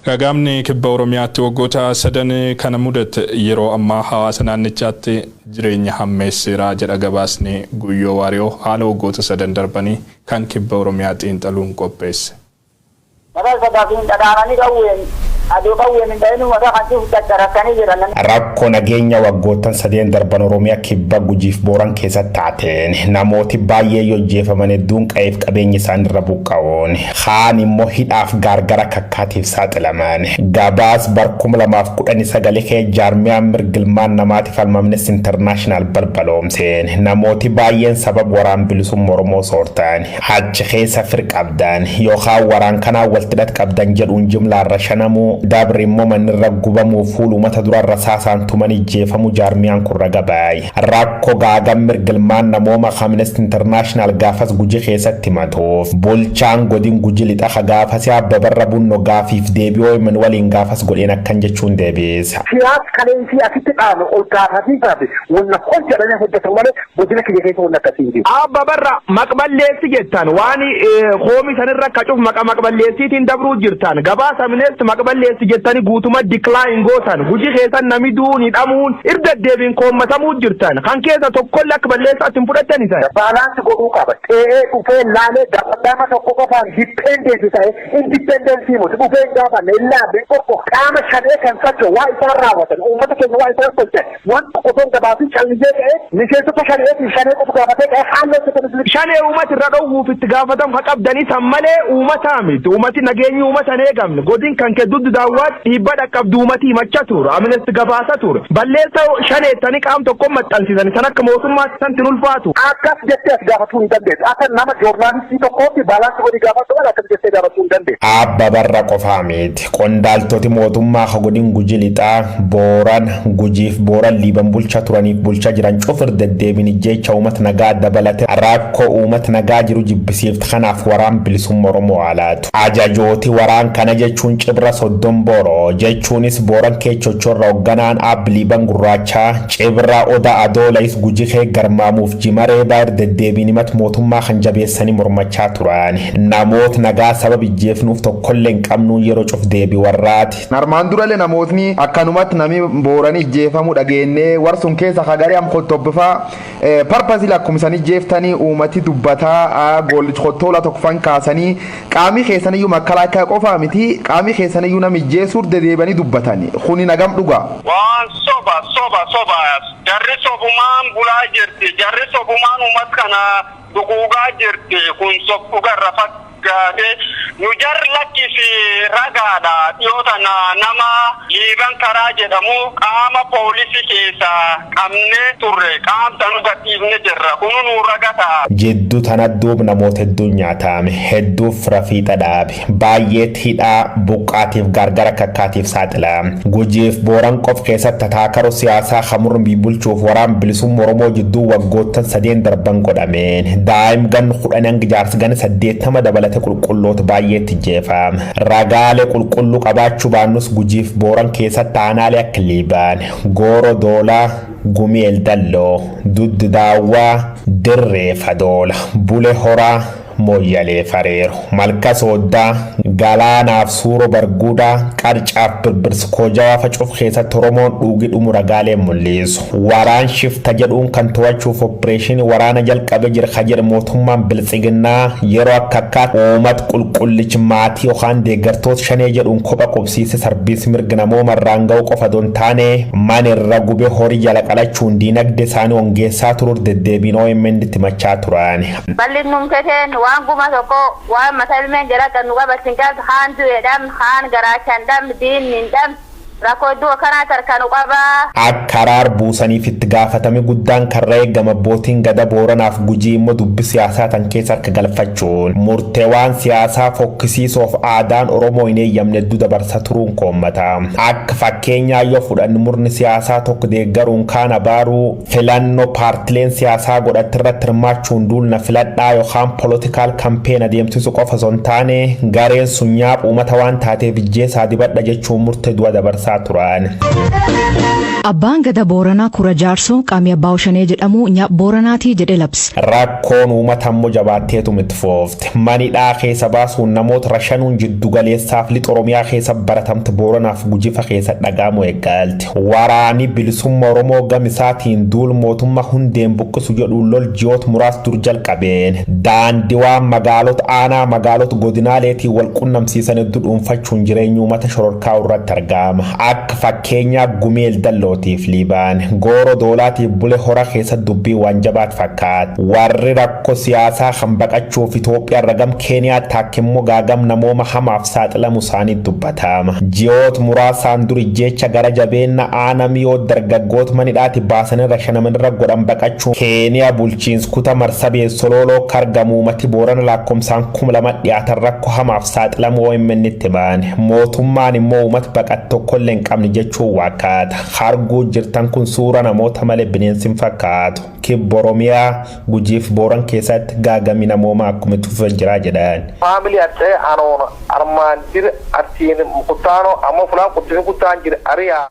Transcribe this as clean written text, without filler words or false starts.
Gaagaamni kibba Oromiyaatti waggoota sadan kana mudate yeroo ammaa hawaasa naannichaatti jireenya hammeesseera jedha gabaasni Guyyoo Waariyoo haala waggoota sadan darbanii kan kibba Oromiyaa xiinxaluun qopheesse. Maqaa sabaatiin dhadhaananii qawween aduu qawween hin dhahinu maqaa kan cufu caccarattanii jiran. Rakkoo nageenya waggoottan sadeen darban Oromiyaa kibba Gujiif Booran keessatti taateen namooti baay'ee yoo ajjeefaman, hedduun qa'eef qabeenya isaanirra buqqa'uun, kaan immoo hidhaaf gaargara kakkaatiif saaxilaman. Gabaas bar 2019 kee jaarmiyaan mirgilmaan namaatiif Amnesty International balbaloomseen namooti baay'een sabab waraan bilisummaa Oromoo soortan, achi keessa fir qabdan yookaan waraan kanaa waltidhat qabdan jedhuun jimlaarra shanamuu, dabri immoo mannirra gubamuu, fuul uummata durarra saasaan tuman ijjeefamu jaarmiyaan kun raga baay. Rakkoo gaagan mirgilmaan namooma Amnesty International gaafas Guji keessatti himatuuf bulchaan godin Guji lixa gaafas Abbabarra Bunno gaafiif deebii OMN waliin gaafas godheen akkan jechuun deebisa. Siyaasa kaleensi asitti dhaame ol gaafatiisaaf wanna hojjedhanii hojjetan malee godina kiyya keessa wanna akkasii hin jiru. Abba Barra, maqballeessi jettan waan hoomi sanirra akka cuf maqa maqballeessiitiin dabruu jirtan. Gabaasa Amnesty maqballeessi jettani guutuma decline gootan. Guji keessan nami duun hidhamuun irra deebiin koommatamuu jirtan. Kan keessa tokkollee akka balleessaatti hin fudhattan isan. Balance godhuu qaba. Ta'ee dhufee laalee nama tokko qofaan dependent ta'e, independence miti, dhufee hin gaafanne, hin laalle tokko qaama shanee kan socho'u waa isaan raawwatan, uummata keenya waa isaan tolchan, waan tokko osoo hin gabaasin callisee ta'e miseensota shaneetii shanee qofa gaafatee ta'e haala hojjetan. Shanee uummata irra dhowwuuf itti gaafatamu ha qabdanii san malee uummataa miti. Uummati nageenyi uummata hin eegamne. Godin kan kee duddu daawwaat dhiibba dhaqqabdu uummati himachaa ture. Amnesty gabaasa ture. Balleessa shaneettanii qaam tokko maxxansiisan san akka mootummaatti santi ulfaatu. Akkas jettee as gaafatuu hin dandeessu. Akka nama journalist tokkootti balance godhii gaafachuu malee akkas jettee gaafachuu hin dandeessu. Abba Barra qofaa miti. Qondaaltoti mootummaa godin Guji lixaa, Booran, Gujiif Booran, Liiban bulchaa turaniif bulchaa jiran cufir deddeebiin jecha uummata nagaa dabalate rakkoo uummata nagaa jiru jibbisiifti kanaaf waraan bilisummaa Oromoo alaatu. Ajajooti waraan kana jechuun Cibra Soddon Booroo jechuunis Booran keechochorra hoogganaan Abbi Liiban Gurraachaa, Cibra Oda Adoolais Guji kee garmaamuuf jimaree baay'ee deddeebiin himatu mootummaa kan jabeessanii mormachaa turan. Namoota nagaa sababa ijjeefnuuf tokkollee hin qabnuun yeroo cuf deebii warraati. Armaan durallee namootni akkanumatti nami Booranii ijjeefamuu dhageenyee warsun keessa hagarii am kottobbifaa purposely akkuma isaan ijjeeftanii uummati dubbataa goollichi kottoola tokkofan kaasanii qaamii keessaniyyuu makalaakaa qofaa miti, qaamii keessaniyyuu nama ijjeesuuf dedeebanii dubbatani, kuni nagam dhugaa. Waan soba, soba, soba. Jarri sobumaan bulaa jirti. Jarri sobumaan uummata kana duguugaa jirti. Kun sobdugarra fakkaate. Nu jarri lakkisi ragaadha. Dhiyoo tana nama Liiban Karaa jedhamu qaama poolisii keessaa qabnee turre. Qaamsa nu gadhiifne jirra. Kunu nu ragata. Jidduu tana duub namoota hedduun nyaatame, hedduuf rafiixa dhaabe, baay'eetti hidhaa buqqaatiif gargara kakkaatiif saaxila. Gujiif Booran qof keessatti taakaroo siyaasaa hamurmii bulchuuf waraan bilisummaa Oromoo jidduu waggoottan sadeen darban godhameen daa'im gan 10 hanga jaarsi gan 80 dabalate qulqulloota baay'eetti jeefama. Ragaalee qulqulluu qabaachuu baannus Gujiif Booran keessatti aanaalee akka Liibaan, Gooro Doolaa, Gumii Eldalloo, Duddi Daawwaa, Dirree Fadoola, Bule Horaa, Mooyyalee Fareeru, Malka Sooddaa, Galaanaaf Suuroo Barguudaa, Qarcaaf Birbirsi Koojawaa facuuf keessatti Oromoon dhuugii dhumu ragaalee mul'isu. Waraan shifta jedhuun kan to'achuuf operation waraana jalqabe jira ka jedhe mootummaan biltsiginnaa yeroo akka akka uummata qulqullichi maatii yookaan deeggartoota shanee jedhuun kopha qubsiise sarbiis mirga namooma irraan ga'u qofa don taane mana irra gubee horii jala qalachuun diinagdee isaanii hongeessaa turuuf deddeebiin OMN itti machaa turan. Bal'innumteteen waan guma tokko waan mata ilmeen jala nu qabatin qabdu, haan du'e dhabn, haan garaachan dhabn, diinni hin dhabn, rakkoo hedduu akkanaa tarka nu qabaa. Akka karaar buusaniif itti gaafatame guddaan karra eegama abbootiin gada Booranaaf Gujii immoo dubbi siyaasaa tan keessa harka galfachuun murtee waan siyaasaa fokkisiisuuf aadaan Oromoo hin eeyyamne hedduu dabarsa turuun koommata. Akka fakkeenyaa yoo fudhannu, murni siyaasaa tokko deeggaruun kaan abaaruu, filannoo paartileen siyaasaa godhatti irratti hirmaachuun duulna filadhaa yookaan political campaign adeemsisu qofa osoo hin taane gareen sun nyaapha uummata waan taateef ijjeesaa dibadha jechuun murtee du'a dabarsaa turan. Abbaan Gada Booranaa Kura Jaarsoo qaamii Abbaa Shanee jedhamu nyaap Booranaatii jedhe labse. Rakkoon uummata ammoo jabaatteetu itti foofte. Manidhaa keessa baasuun namoota rashanuun jiddu galeessaaf lixa Oromiyaa keessa baratamte Booranaaf Gujifa keessa dhagaamu eegalte. Waraani bilisummaa Oromoo gamisaatiin duul mootummaa hundeen buqqisu jedhuun lol ji'oota muraas dur jalqabeen daandiiwwan magaalota aanaa magaalota godinaaleetiin wal qunnamsiisan hedduu dhuunfachuun jireenya uummata shororkaa irratti argama. Akka fakkeenyaa Gumeel Dallootiif Liibaan Gooro Doolaatiif Bule Hora keessa dubbii waan jabaat fakkaata. Warri rakkoo siyaasaa kan baqachuuf Itoophiyaa irra gam Keeniyaa taakimmoo gaagam namooma hamaaf saaxilamu isaanii dubbatama. Ji'oota muraasaan duri jecha gara jabeenya aanaa miyoo dargaggoota manidhaati baasanirra shanamanirra godhan baqachuun Keeniyaa bulchiinsa kutaa Marsabee Sololoo kargamu uummati Boorana lakkoomsaan 2000 dhiyaatan rakkoo hamaaf saaxilamu OMN itti baane. Mootummaan immoo uummata baqate tokkollee hin qabne jechuun wakkaata. Harguu jirtan kun suura namoota malee bineensi hin fakkaatu. Kibba Oromiyaa Gujiif Booran keessatti gaagami namooma akkuma itti fufee jira jedhan. Faamilii adda anoon armaan jira artiin mukutaanoo ammoo fulaan quddisni guddaan jira ariyaa.